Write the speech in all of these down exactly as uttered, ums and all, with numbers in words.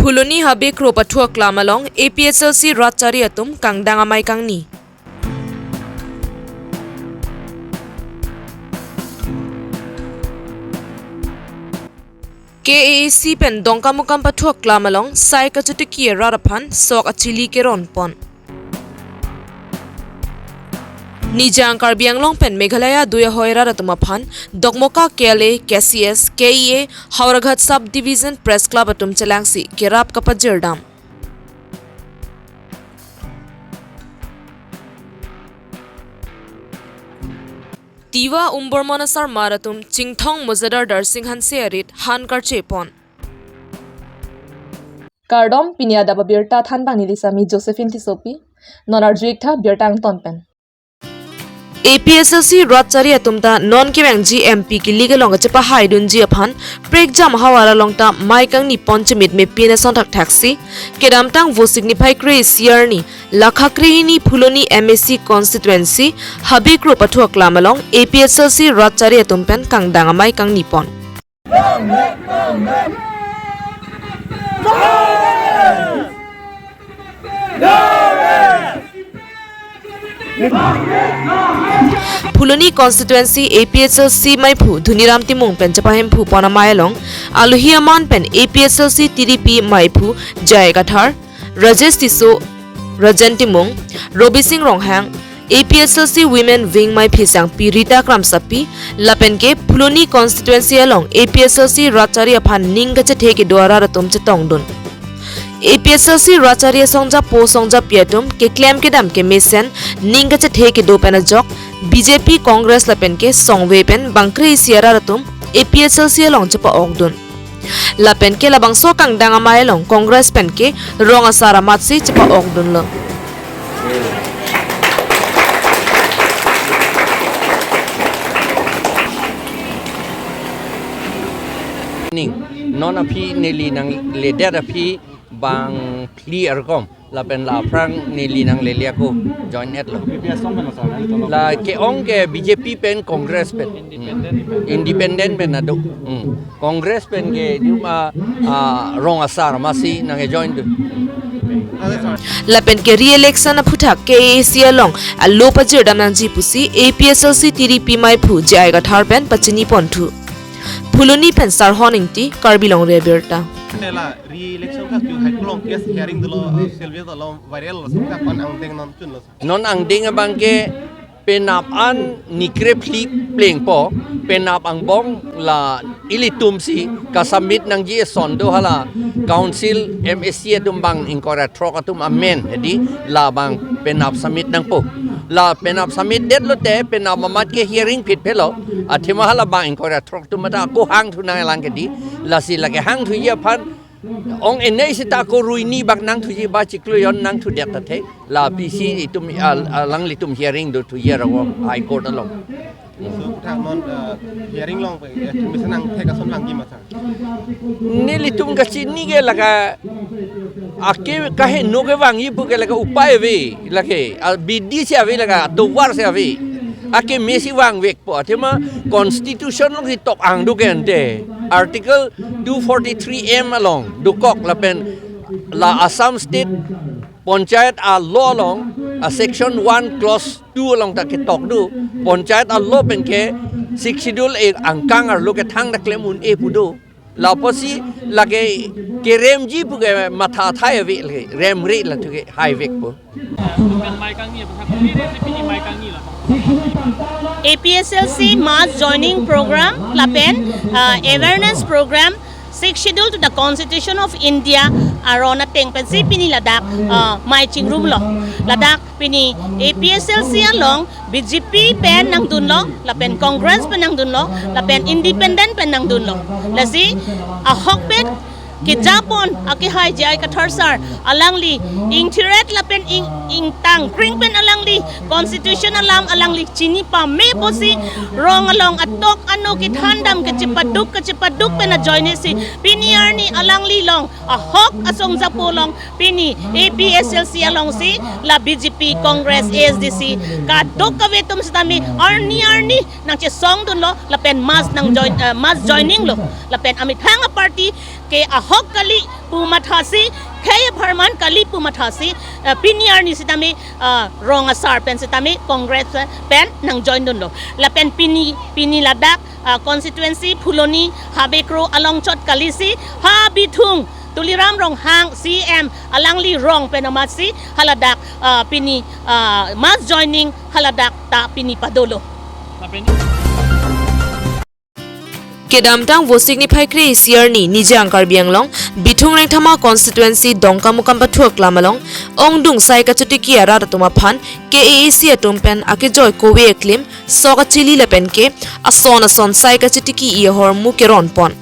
Phuloni Habe Kro Pathu Aklam along A P H L C rat chari atum kangdang amei kangni. K A A C pen Dongkamukam Pathu Aklam along sai kachotiki rat aphan sok achili keron pon. Nijang Karbi Anglong pen Meghalaya adui ahoi rat atum aphan Dokmoka K L A, K C S, K E A, Howraghat Sub Division Press Club atum chelangsi kerap kapajirdam. Tiwa Umbormon asarmar atum Chingthong Mojadar Darsing Hanse arit han karche pon. Kardom, pini adap abirta thanbang neli sami Josephine Tissopi. Non arju-ik tha birta angton pen. A P H L C rat chari atum ta non kevangji M P kilik along kachepahaidunji aphan prekjam havar along ta mei kangni pon chemit mepin ason thakthaksi kedamtang Vosik niphai kre-isi arni lakha kre-hini Phuloni M A C constituency Habe Kro Pathu Aklam along A P H L C rat chari atum pen kangdang amei kangni pon. Phuloni constituency A P H L C meiphu Dhoniram Timung pen chepahemphu pon amei along alohi aman pen A P H L C T D P meiphu J I Kathar, Rajesh Tisso, Rajen Timung, Robi Sing Ronghang, A P H L C Women Wing meiphi sangpi Rita Kramsapi, lapen ke Phuloni constituency along A P H L C rat chari aphan ning kachethe kedo arat atum chetongdun. A P H L C rat chari asongjapo songjapi atum keklem kedam kemesen ning kachethe kedo pen ajok B J P, Congress lapen ke songve pen bang kre-isi arat atum A P H L C along chepa-okdun. Lapen ke labangso kangdang amei along Congress pen ke rong asar amatsi chepa-okdunlo. Ning, non aphi neli nangledet aphi bang phli arkom. Lapen la aphrang neli nanglele ako join-etlo. B J P asong pen asar, nangli tolok. La ke-ong ke B J P pen Congress pen. Hmm. Independent pen ado. Hmm. Congress pen ke juma, ah, rong asar amatsi nangke-join dun. Lapen ke re-election aphuthak K A A C along alo pajirdam nangji pusi A P H L C T D P meiphu J I Kathar pen pachini ponthu. Phuloni pen Sarhon Ingti, Karbi Longri Abirta. Nela re-election ka chu hai kulong case hearing dolo, uh, Silvia dolo, viral lo, sumka kon angdeng non chunlo. Non angdeng abang ke penap an ni kre phli plengpo, penap angbong la ilitum si ka-submit nangji eson do hala Council M A C atum bang ingkoi ra throk atum amen, jadi labang penap submit nangpo. La penap submit detlote penap amat ke hearing phit phelo, athema hala bang ingkoi ra throk atum mata ako hangthu nanglang ke di, lasi lake hangthuji aphan ong enei seta ako ruini bak nangthuji ba chiklo jon nangthudet athe. La P C itum al-, alanglitum hearing dothuji arong High Court along. So, kutha non, eh, hearing along pe, eh, mesen angthek ason vangji ma tha? Nelitum kachini ke lake ake kaheno kevangji pu ke lake upai ave, lake, ah, bidi si ave lake, tovar si ave. Akeme si vangvekpo, athema constitution along si tok angduk ente. Article two forty-three M along dokok lapen la Assam State Panchayat a-law along, a section one clause two along ta ketok do. Panchayat a-law pen ke Sixth Schedule e angkang arlo kethang ta klem un-e pu do. Lapusi lake keremji pu ke matha thai ave, lake remre la thu ke haivekpo. A P H L C mass joining program lapen, uh, awareness program, Sixth Schedule to the Constitution of India aron ateng pensi pini ladak, uh, mei chingrumlo. Ladak pini A P H L C along B J P pen nangdunlo, lapen Congress pen nangdunlo, lapen Independent pen nangdunlo. Lasi ahokpet kejapon akehai J I Kathar sir, alangli ingthiret lapen ing, ingtang kring pen alangli constitution alam alangli chini pame pusi rong along atok ano kethandam kechepaduk kechepaduk pen ajoine si pini arni alangli along ahok asong japo along pini A P H L C alongsi la B J P, Congress, A S D C kadokave atum sitame arni arni nangchesongdunlo lapen mass nang join, eh, mass joining lo lapen amethang a-party Ke ahok kali pu mathasi, khei apharman kali pu mathasi, eh, pini arni sitame, eh, rong asar pen sitame Congress pen nang join dunlo. Lapen pini, pini ladak, eh, constituency Phuloni Habe Kro along chot kalisi, ha Bithung Tuliram Ronghang C M alangli rong pen amatsi haladak, eh, pini, eh, mass joining haladak ta pini padolo. Kedamtang Vosik niphai kre-isi arni Nijang Karbi Anglong, Bithung Rengthama constituency Dongkamukam pathu aklam along, ongdung sai kachotiki arat atum aphan K A A C atum pen akejoi kove aklim, sok achili lapen ke ason ason sai kachotiki-i ahormu keron pon.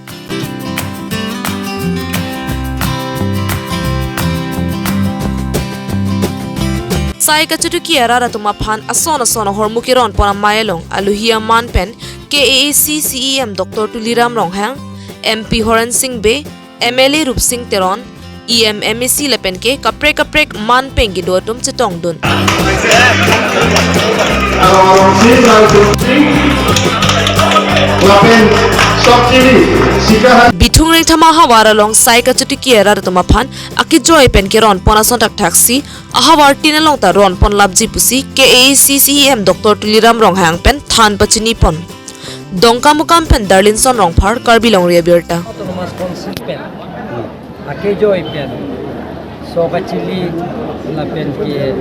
Sai kachotiki arat atum aphan ason ason ahormu keron pon amei along alohi aman pen K A A C C E M Doctor Tuliram Ronghang, M P Horen Sing Bey, M L A Rupsing Teron, E M, M A C lapen ke kaprek kaprek man peng kedo atum chetongdun. Bithung Rengthama havar along sai kachotiki arat atum aphan akejoi pen keron pon ason thakthaksi ahavar tin along ta ron pon lapji pusi K A A C C E M Doctor Tuliram Ronghang pen than pachini pon. Dongkamukam pen Darlinson Rongphar, Karbi Longri Abirta. Autonomous Council pen akejoi pen sok achili lapen ke,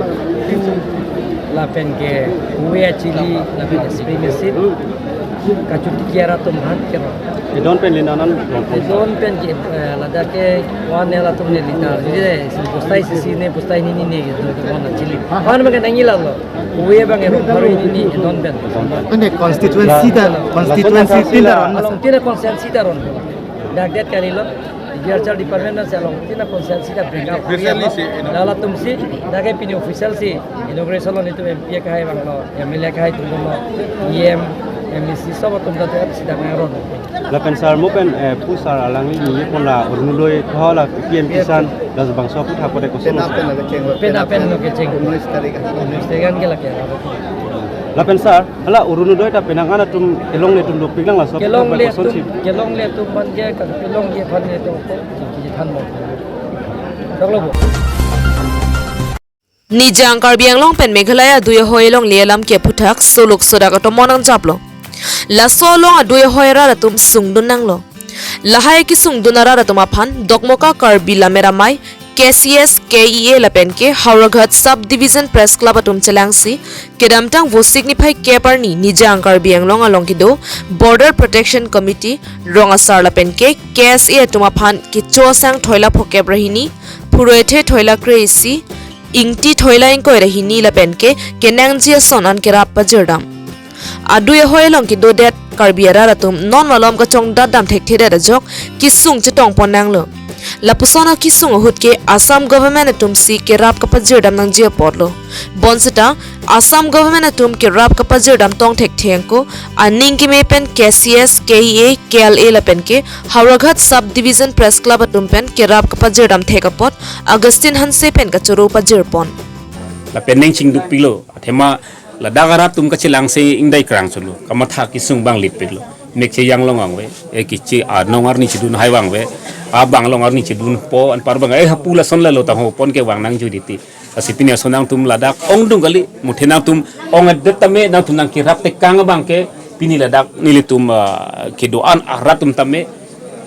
lapen ke kove achili lapen spring seed kachotiki arat atum aphan keron. Kedon pen lina nan. Kedon pen ke, eh, ladak ke one nela atum ne lina. Jadi deh, si postai sisi ne, postai nini ne, kedon pen one achili. One makan nangji lalo. Kove abang erum baru ini ni, kedon pen. Ini constituency ta, constituency tin ta ron. Along tin constituency ta ron. Dak det kalilo. Agriculture Department na si along tin constituency ta bring up. Officially si, you know. Lalatum si, dak ke pini official si inauguration lo, netum M P akhai vanglo, M L A akhai tunglo, E M, M A C sob atum ta si dak nangron. Lapen sir mo pen, eh, pu sir alangli ningje pon la Orunodoi tho la P M Kisan, labangso aphuthak pore koson. Pen apen lo kecheng. Pen apen lo kecheng. Unnish tarik. Unnish tarik an ke lake. Lapen sir, hala Orunodoi ta penang an atum kelongle atum dopik lang laso. Kelongle koson atum, si. Kelongle atum aphan ke, kelongle aphan ke to, to, ki than mo. Doklo bo. Nijang Karbi Anglong pen Meghalaya adui ahoi along le alam ke aphuthak soluk sodak atomon nangjaplo. Laso along adui ahoi arat atum sungdun nanglo. Lahai kesungdun arat atum aphan Dokmoka Karbi Lammet Amei, K C S, K E A lapen ke Howraghat Sub Division Press Club atum chelangsi, kedamtang Vosik niphai kep arni Nijang Karbi Anglong along kedo Border Protection Committee, rong asar lapen ke K S A atum aphan kecho asang thoila phokep ra hini, phurui athe thoila kre-isi, ingti thoila ingkoi ra hini lapen ke kenangji ason an kerap pajirdam. Adui ahoi along kedodet Karbi arat atum non malom kachongdat dam thekthedet ajok kesung chetong pon nanglo. Lapuson akesung ahut ke Assam government atum si kerap kapajirdam nangji apotlo. Bonseta Assam government atum kerap kapajirdam tong thekthe ako aning keme pen K C S, K E A, K L A lapen ke Howraghat Sub Division Press Club atum pen kerap kapajirdam thek apot Augustine Hanse pen kachoro pajir pon. Lapen ning chingduk pilo, athema ladak arat atum kachelangse ingdai krang cholo, kamatha kesung bang lipiklo. Mek che yang long vangve, eh, kiche anong arni chedun hai vangve, abang long arni chedunpo, anpar bang, eh, hapu lason lalo tangho pon ke vang nangji titi. Lasi pini ason nangtum ladak ongdung kali, muthe nangtum ong adet tame nangtum nangkerap tekang abang ke pini ladak nelitum, ah, kedo-an arat atum tame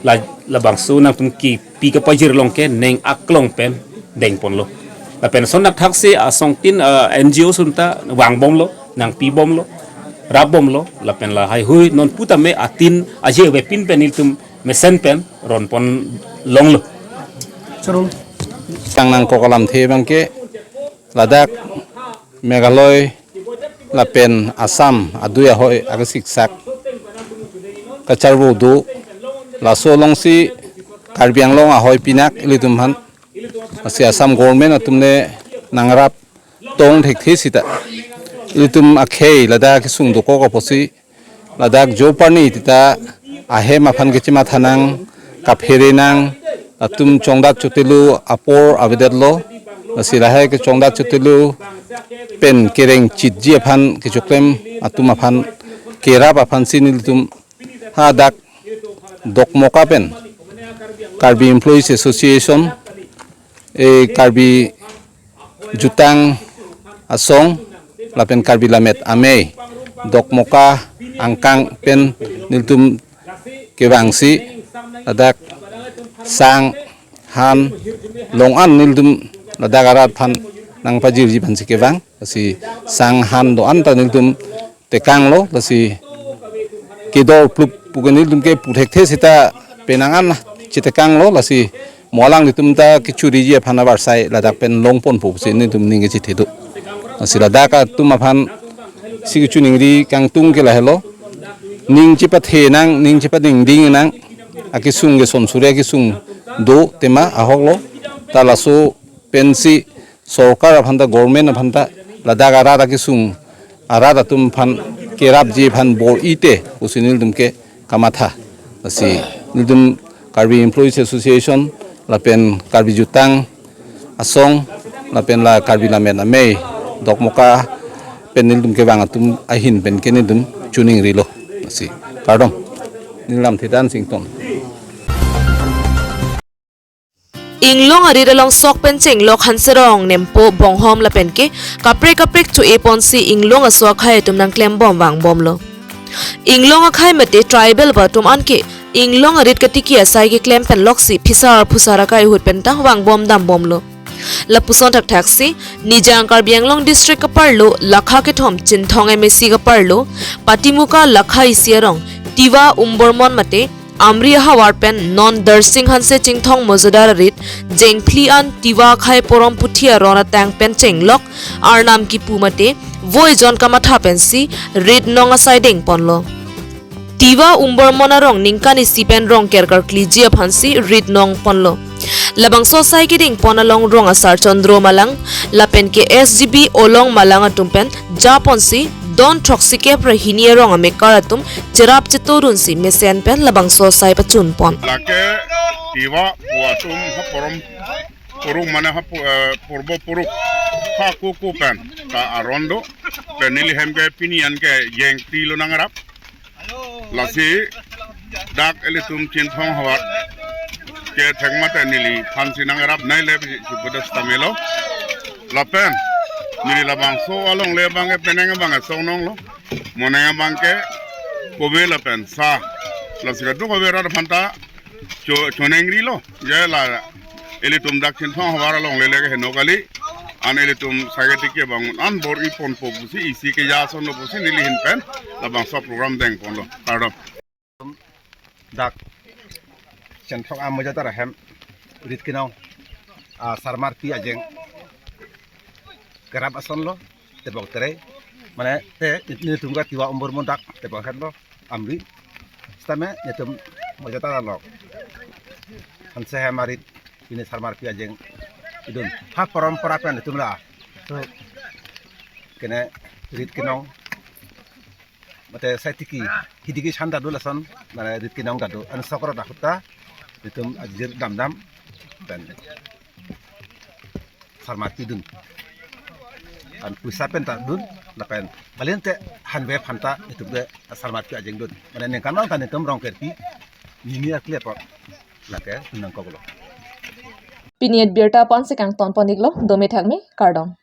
la, labangso nangtum kipi kapajir along ke ning aklong pen deng ponlo. Lapen ason thakthaksi asong tin, ah, N G O atum ta vangbomlo, nangpibomlo, rapbomlo, lapen lahai hui non pu tame atin aje avepin pen nelitum mesen pen ron pon longlo. Choro. Tang nangkok alamthe abang ke ladak Meghalaya lapen Assam adui ahoi akasiksak kacharvo do, laso alongsi Karbi Anglong ahoi pinak ilitum aphan, lasi Assam government atum le nangrap tong thekthe seta ilitum akhei ladak kesung dokok apotsi ladak jo parni tita ahem aphan kechematha nang, kaphere nang, latum chongdat chotelo apor avedetlo, lasi lahai kechongdat chotelo pen kereng chitji aphan kechoklem atum aphan kerap aphansi nelitum hadak Dokmoka pen Karbi Employees Association, eh, Karbi Jutang Asong, lapen Karbi Lammet Amei, Dokmoka angkang pen nelitum kevangsi, ladak sang, han, long an nelitum ladak arat aphan nangpajirji aphansi kevang. Lasi sang han do-an ta nelitum tekanglo, lasi kedor plup pu ke nelitum ke pu thekthe seta penang an chetekanglo, lasi mo alanglitum ta kechoriji aphan avarsai ladak pen longponpo pusi nelitum ning kechethe do. Lasi ladak atum aphansi kechiningri kangtung ke lahelo. Ning chepathe nang, ning chepaningding nang, akesung ke son suri akesung do tema ahoklo. Ta laso pensi sorkar aphan ta, government aphan ta, ladak arat akesung, arat atum aphan kerapji aphan bor-ite pusi nelitum ke kamatha. Lasi nelitum Karbi Employees Association, lapen Karbi Jutang Asong, lapen la Karbi Lammet Amei, Dokmoka pen nelitum kevang atum ahin pen ke nelitum chiningrilo. Lasi kardom. Neli lamthe Dansing Ington. Inglong arit along sok pen chenglok Hanserong, Nempo, Bonghom lapen ke kaprek kaprek cho-e ponsi inglong aso akhai atum nangklembom vangbomlo. Inglong akhai mate tribal atum an ke inglong arit katiki asai keklem pen loksi phisar phusar akai ahut pen ta vangbom dambomlo. Lapuson thakthaksi Nijang Karbi Anglong District kaparlo Lakha kethom Chinthong M A C kaparlo Patimuka Lakha isi arong Tiwa Umbormon mate Amri ahavar pen non Darsing Hanse Chinthong Mojadar arit jengphli an Tiwa akhai porom puthi aron atang pen chenglok Arnam kipu mate voi jon kamatha pensi rit nong asai dengponlo. Tiwa Umbormon arong ningkan isi pen rong kerkar kliji aphansi rit nongponlo. Labangso asai kedengpon along rong asar Chandro Malang lapen ke S G B Olong Malang atum pen japonsi don throksi kep ra hini arong amekar atum cherap chetodunsi mesen pen labangso asai pachunpon. Lake Tiwa pu atum ha porom puruk mane ha pu-, eh, purbo puruk ha kuku pen ka aron do pen neli hem ke pini an ke jengphli lo nangrap. Lasi dak ilitum Chinthong havar ke thekmate neliphansi nangrap nai le si bodas tamelo. Lapen neli labangso along le abang ke penang abang ke songnonglo. Monang abang ke kove lapen sa. Lasi kadokave rat aphan ta cho-, choningrilo. Je la ilitum dak Chinthong havar along le le ke heno kali. An ilitum saketiki abang an bor-iponpo pusi isi ke jason lo pusi neli ahin pen labangso program dengponlo. Kardom. Dak Chinthong a Mojadar ahem rit kenong, ah, sarmarpi ajeng kerap asonlo tebok tere. Mane te nelitum ke Tiwa Umbormon dak tebok henlo Amri. Sitame nelitum Mojadar along Hanse hem arit pini sarmarpi ajeng idun. Ha porompora pen nelitum la. So, kene rit kenong mate saitiki hidiki chan dadu lason, mane rit kenong dadu an sokro dahut ta nelitum ajir damdam pen sarmarpi dun. An pusa pen ta dun, lapen balin te hanve aphan ta nelitum ke sarmarpi ajeng dun. Mane ningkan ta nelitum rong kerpi nini akle apot lake nangkoklo. Pini abirta aphansi kangtonpon iklo, dome thakme, kardom.